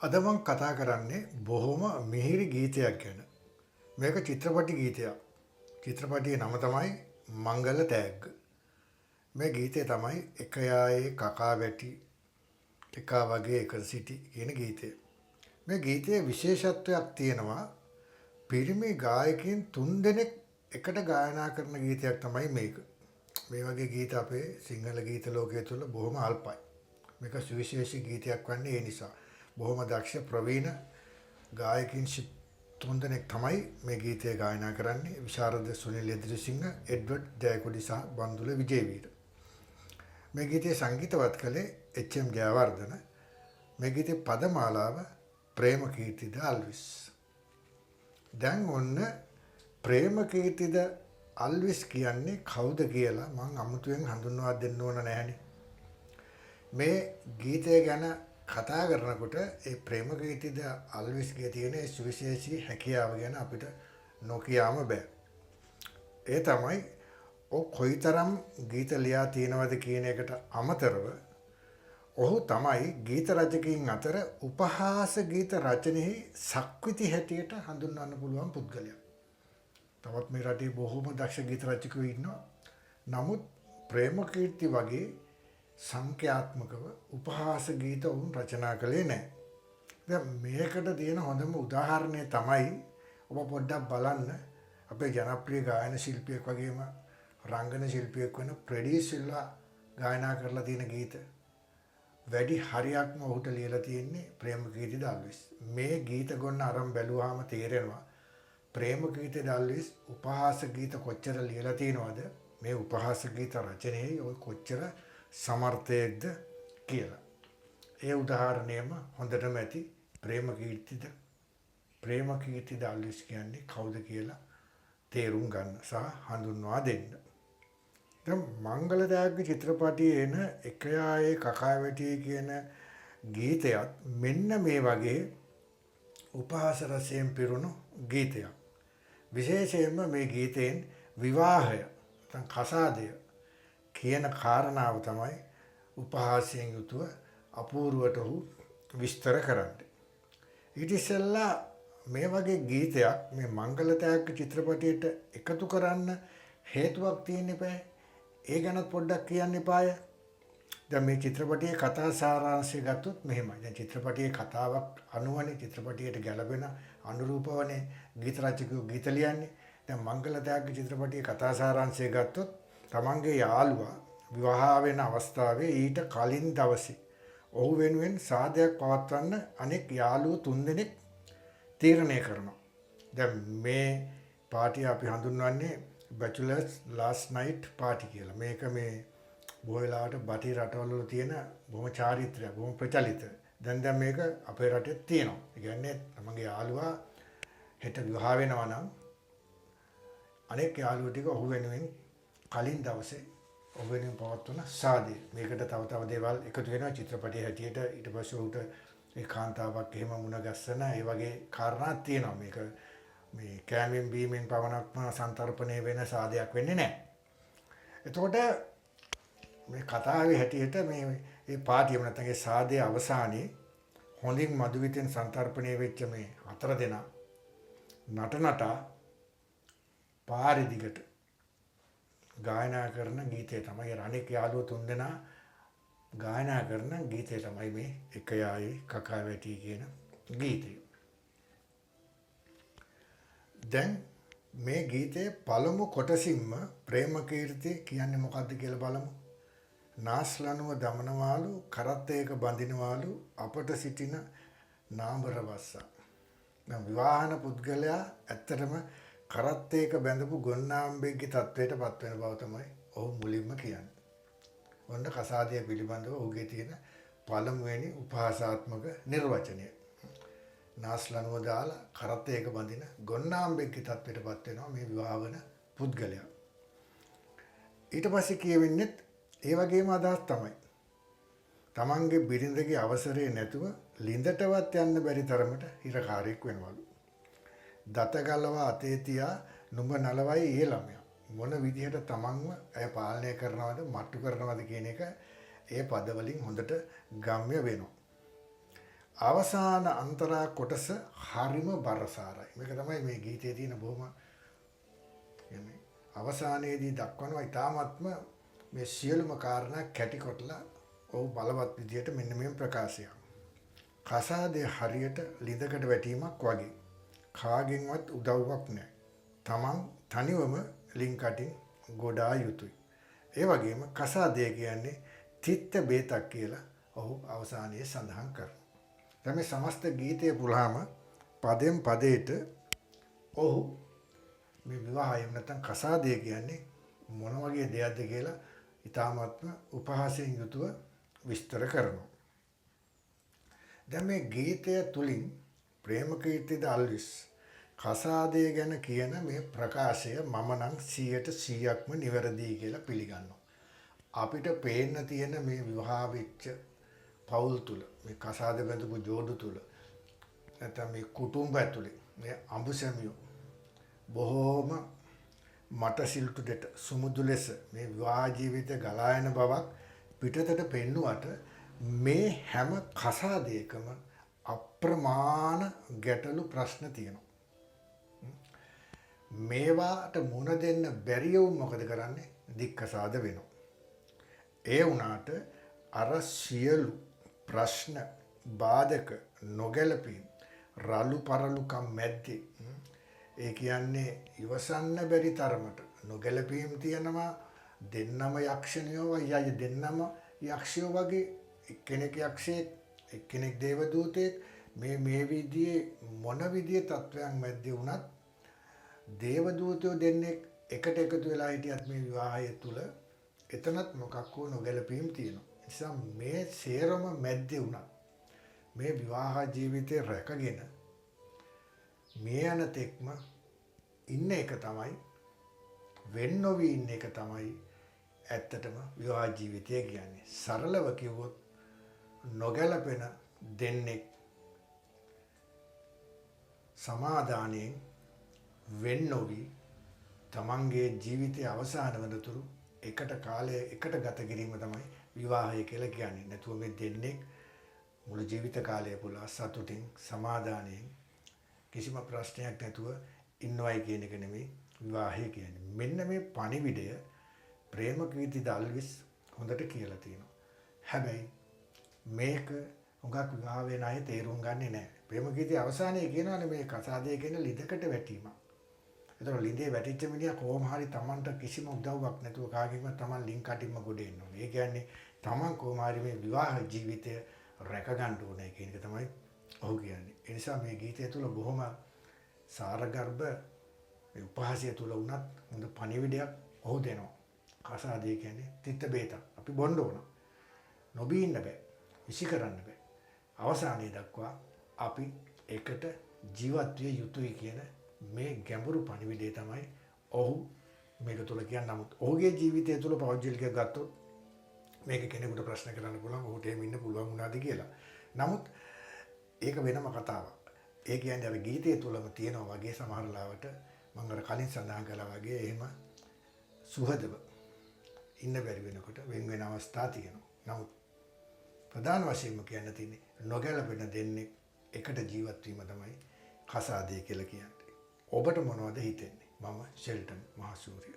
අද මං කතා කරන්නේ බොහොම මිහිරි ගීතයක් ගැන. මේක චිත්‍රපටි ගීතයක්. චිත්‍රපටියේ නම තමයි මංගල තෑග්ග. මේ ගීතය තමයි එක යායේ කකා වැටි එකා වගේ එක සිටි කියන ගීතය. මේ ගීතයේ විශේෂත්වයක් තියෙනවා. පිරිමි ගායකයින් තුන්දෙනෙක් එකට ගායනා කරන ගීතයක් තමයි මේක. මේ වගේ ගීත අපේ සිංහල ගීත ලෝකයේ තුල බොහොම අල්පයි. මේක සුවිශේෂී ගීතයක් වන්නේ ඒ නිසා. බොහොම දක්ෂ ප්‍රවීණ ගායකයින් තුන්දෙනෙක් තමයි මේ ගීතය ගායනා කරන්නේ. විශාරද සුනිල් එදිරිසිංහ, එඩ්වඩ් ජයකොඩි සහ බන්දුල විජේවීර. මේ ගීතය සංගීතවත් කළේ එච්.එම්. ජයවර්ධන. මේ ගීතේ පදමාලාව ප්‍රේමකීර්තිද අල්විස්. දැන් ඔන්න ප්‍රේමකීර්තිද අල්විස් කියන්නේ කවුද කියලා මං අමුතුවෙන් හඳුන්වා දෙන්න ඕන නෑනේ. මේ ගීතය ගැන කතා කරනකොට ඒ ප්‍රේමකීර්තිද අල්විස්ගේ තියෙන ඒ සුවිශේෂී හැකියාව ගැන අපිට නොකියාම බෑ. ඒ තමයි ඔහු කොයිතරම් ගීත ලියා තියෙනවද කියන එකට අමතරව ඔහු තමයි ගීත රචකයින් අතර උපහාස ගීත රචනෙහි සක්විති හැටියට හඳුන්වන්න පුළුවන් පුද්ගලයා. තවත් මේ රටේ බොහොම දක්ෂ ගීත රචකයෝ ඉන්නවා. නමුත් ප්‍රේමකීර්ති වගේ සංඛ්‍යාත්මකව උපහාස ගීත ඔවුන් රචනා කළේ නැහැ. දැන් මේකට තියෙන හොඳම උදාහරණය තමයි ඔබ පොඩ්ඩක් බලන්න අපේ ජනප්‍රිය ගායන ශිල්පියෙක් වගේම රංගන ශිල්පියෙක් වෙන ෆ්‍රෙඩි සිල්වා ගායනා කරලා තියෙන ගීත වැඩි හරියක්ම ඔහුට ලියලා තියෙන්නේ ප්‍රේමකීර්ති ඩල්විස්. මේ ගීත ගොන්න අරන් බැලුවාම තේරෙනවා ප්‍රේමකීර්ති ඩල්විස් උපහාස ගීත කොච්චර ලියලා තියෙනවද, මේ උපහාස ගීත රචනයේ ඔය කොච්චර සමර්ථයෙක්ද කියලා. ඒ උදාහරණයම හොඳටම ඇති ප්‍රේමකීර්ති ඩල්විස් කියන්නේ කවුද කියලා තේරුම් ගන්න සහ හඳුන්වා දෙන්න. දැන් මංගල තෑග්ග චිත්‍රපටයේ එන එක යායේ කකා වැටි කියන ගීතයත් මෙන්න මේ වගේ උපහාස රසයෙන් පිරුණු ගීතයක්. විශේෂයෙන්ම මේ ගීතයෙන් විවාහය නැත්නම් කසාදය කියන කාරණාව තමයි උපහාසයෙන් යුතුව අපූර්වට ඔහු විස්තර කරන්නේ. ඊට ඉස්සෙල්ලා මේ වගේ ගීතයක් මේ මංගල තෑග්ග චිත්‍රපටයට එකතු කරන්න හේතුවක් තියෙන්න එපාය. ඒ ගැනත් පොඩ්ඩක් කියන්න එපාය. දැන් මේ චිත්‍රපටයේ කතා සාරාංශය ගත්තොත් මෙහෙමයි. දැන් චිත්‍රපටයේ කතාවක් අනුවනේ චිත්‍රපටයට ගැලපෙන අනුරූපවනේ ගීත රචකයෝ ගීත ලියන්නේ. දැන් මංගල තෑග්ග චිත්‍රපටයේ කතා සාරාංශය ගත්තොත් තමන්ගේ යාළුවා විවාහ වෙන අවස්ථාවේ ඊට කලින් දවසේ ඔහු වෙනුවෙන් සාදයක් පවත්වන්න අනෙක් යාළුවෝ තුන්දෙනෙක් තීරණය කරනවා. දැන් මේ පාටිය අපි හඳුන්වන්නේ බැචලර්ස් ලාස්ට් නයිට් පාටි කියලා. මේක මේ බොහෝ වෙලාවට බටහිර රටවල් වල තියෙන බොහොම චාරිත්‍රයක්, බොහොම ප්‍රචලිත. දැන් මේක අපේ රටෙත් තියෙනවා. ඒ කියන්නේ තමන්ගේ යාළුවා හෙට විවාහ වෙනවා නම් අනෙක් යාළුවෝ ටික ඔහු වෙනුවෙන් කලින් දවසේ ඔහු වෙනුවෙන් පවත්වන සාදය. මේකට තව තව දේවල් එකතු වෙනවා චිත්‍රපටයේ හැටියට. ඊට පස්සේ ඔහුට ඒ කාන්තාවක් එහෙම මුණ ගැස්සන ඒ වගේ කාරණා තියෙනවා. මේක මේ කෑමෙන් බීමෙන් පවණක්ම සන්තරපණය වෙන සාදයක් වෙන්නේ නැහැ. එතකොට මේ කතාවේ හැටියට මේ ඒ පාටියම නැත්නම් ඒ සාදයේ අවසානයේ හොඳින් මధుවිතෙන් සන්තරපණය වෙච්ච මේ හතර දෙනා නටනටා පාරේ දිගට ගායනා කරන ගීතය තමයි අර අනෙක් යාළුවෝ තුන්දෙනා ගායනා කරන ගීතය තමයි මේ එක යායේ කකා වැටි කියන ගීතය. දැන් මේ ගීතයේ පළමු කොටසින්ම ප්‍රේමකීර්ති කියන්නේ මොකද්ද කියලා බලමු. නාස්ලනුව දමනවාලු කරත් එක බඳිනවාලු අපට සිටින නාඹර වස්සා. දැන් විවාහන පුද්ගලයා ඇත්තටම කරත් එක බැඳපු ගොන්නාම්බෙක්ගේ තත්වයට පත් වෙන බව තමයි ඔහු මුලින්ම කියන්නේ. ඔන්න කසාදය පිළිබඳව ඔහුගේ තියෙන පළමුවෙනි උපහාසාත්මක නිර්වචනය. නාස්ලනුව දාලා කරත් එක බඳින ගොන්නාම්බෙක්ගේ තත්වයට පත් වෙනවා මේ විවාහ වන පුද්ගලයා. ඊට පස්සේ කියවෙන්නේත් ඒ වගේම අදහස් තමයි. තමන්ගේ බිරිඳගේ අවසරය නැතුව ලිඳටවත් යන්න බැරි තරමට හිරකාරයෙක් වෙනවලු. දත ගලවා අතේ තියා නුඹ නලවයි ඒ ළමයා. මොන විදිහට තමන්ව ඇය පාලනය කරනවද මට්ටු කරනවද කියන එක ඒ පදවලින් හොඳට ගම්‍ය වෙනවා. අවසාන අන්තරා කොටස හරිම බරසාරයි. මේක තමයි මේ ගීතයේ තියෙන බොහොම කියන්නේ අවසානයේදී දක්වනවා ඉතාමත්ම මේ සියලුම කාරණා කැටි කොටලා ඔහු බලවත් විදියට මෙන්න මේ ප්‍රකාශයක්. කසාදය හරියට ලිඳකට වැටීමක් වගේ. කාගෙන්වත් උදව්වක් නැහැ. තමන් තනිවම ලින් කටින් ගොඩා යුතුයි. ඒ වගේම කසාදය කියන්නේ තිත්ත බේතක් කියලා ඔහු අවසානයේ සඳහන් කරනවා. දැන් මේ සමස්ත ගීතය පුරාම පදෙන් පදයට ඔහු මේ විවාහය නැත්නම් කසාදය කියන්නේ මොන වගේ දෙයක්ද කියලා ඉතාමත්ම උපහාසයෙන් යුතුව විස්තර කරනවා. දැන් මේ ගීතය තුලින් ප්‍රේමකීර්තිද අල්විස් කසාදය ගැන කියන මේ ප්‍රකාශය මම නම් 100%ක්ම නිවැරදි කියලා පිළිගන්නවා. අපිට පේන්න තියෙන මේ විවාහ වෙච්ච පවුල් තුල, මේ කසාද බැඳපු ජෝඩු තුල, නැත්නම් මේ කුටුම්බ ඇතුලේ මේ අඹුසැමියෝ බොහෝම මට සිල්ටු දෙට සුමුදු ලෙස මේ විවාහ ජීවිතය ගලා යන බවක් පිටතට පෙන්නුවට මේ හැම කසාදයකම අප්‍රමාණ ගැටලු ප්‍රශ්න තියෙනවා. මේවාට මුණ දෙන්න බැරි වුන් මොකද කරන්නේ? දික්කසාද වෙනවා. ඒ වුණාට අර සියලු ප්‍රශ්න බාධක නොගැලපීම් රළු පරළුකම් මැද්දේ, ඒ කියන්නේ ඉවසන්න බැරි තරමට නොගැලපීම් තියෙනවා. දෙන්නම යක්ෂණියෝ වගේ, දෙන්නම යක්ෂයෝ වගේ, එක්කෙනෙක් යක්ෂයෙක් එක්කෙනෙක් දේවදූතයෙක්, මේ මේ විදිහේ මොන විදිහේ තත්වයන් මැද්දේ වුණත් දේවදූතයෝ දෙන්නෙක් එකට එකතු වෙලා හිටියත් මේ විවාහය තුල එතනත් මොකක් හෝ නොගැලපීම් තියෙනවා. නිසා මේ සේරම මැද්දේ වුණත් මේ විවාහ ජීවිතය රැකගෙන මේ යන තෙක්ම ඉන්න එක තමයි, වෙන් නොවී ඉන්න එක තමයි ඇත්තටම විවාහ ජීවිතය කියන්නේ. සරලව කිව්වොත් නොගැලපෙන දෙන්නෙක් සමාදානයෙන් වෙන් නොවී තමන්ගේ ජීවිතය අවසාන වනතුරු එකට කාලය එකට ගත කිරීම තමයි විවාහය කියලා කියන්නේ. නැතුව මේ දෙන්නෙක් මුළු ජීවිත කාලය පුරා සතුටින් සමාදානයෙන් කිසිම ප්‍රශ්නයක් නැතුව ඉන්නවයි කියන එක නෙමෙයි විවාහය කියන්නේ. මෙන්න මේ පණිවිඩය ප්‍රේමකීර්ති දල්විස් හොඳට කියලා තියෙනවා. හැබැයි මේක හුඟක් විවාහ වෙන අය තේරුම් ගන්නේ නැහැ. ප්‍රේමකීර්ති අවසානයේ කියනවානේ මේ කසාදය කියන ලිඳකට වැටීමක්. ඒතකොට ලිඳේ වැටිච්ච මිනිහා කොහොම හරි Tamanට කිසිම උදව්වක් නැතුව කාගෙන්වත් Taman ලින් කටින්ම ගොඩ එන්න ඕනේ. ඒ කියන්නේ Taman කොහොම හරි මේ විවාහ ජීවිතය රැක ගන්න ඕනේ කියන එක තමයි ඔහු කියන්නේ. ඒ නිසා මේ ගීතය තුළ බොහොම සාරගර්භ මේ උපහාසය තුළ වුණත් හොඳ පණිවිඩයක් ඔහු දෙනවා. කසාදය කියන්නේ තිත්ත බේතක්. අපි බොන්න ඕන. නොබී ඉන්න බෑ. විසි කරන්න බෑ. අවසානයේ දක්වා අපි එකට ජීවත් විය යුතුයි කියන මේ ගැඹුරු පණිවිඩය තමයි ඔහු මේක තුළ කියන්නේ. නමුත් ඔහුගේ ජීවිතය තුළ පෞද්ගලිකව ගත්තොත් මේක කෙනෙකුට ප්‍රශ්න කරන්න පුළුවන් ඔහුට එහෙම ඉන්න පුළුවන් වුණාද කියලා. නමුත් ඒක වෙනම කතාවක්. ඒ කියන්නේ අර ගීතය තුළම තියෙනවා වගේ සමහර ලාවට මම අර කලින් සඳහන් කළා වගේ එහෙම සුහදව ඉන්න බැරි වෙනකොට වෙන් වෙන අවස්ථා තියෙනවා. නමුත් ප්‍රධාන වශයෙන්ම කියන්න තියෙන්නේ නොගැලපෙන දෙන්නෙක් එකට ජීවත් වීම තමයි කසාදය කියලා කියන්නේ. ඔබට මොනවද හිතෙන්නේ? මම ෂෙල්ටන් මහසූරිය.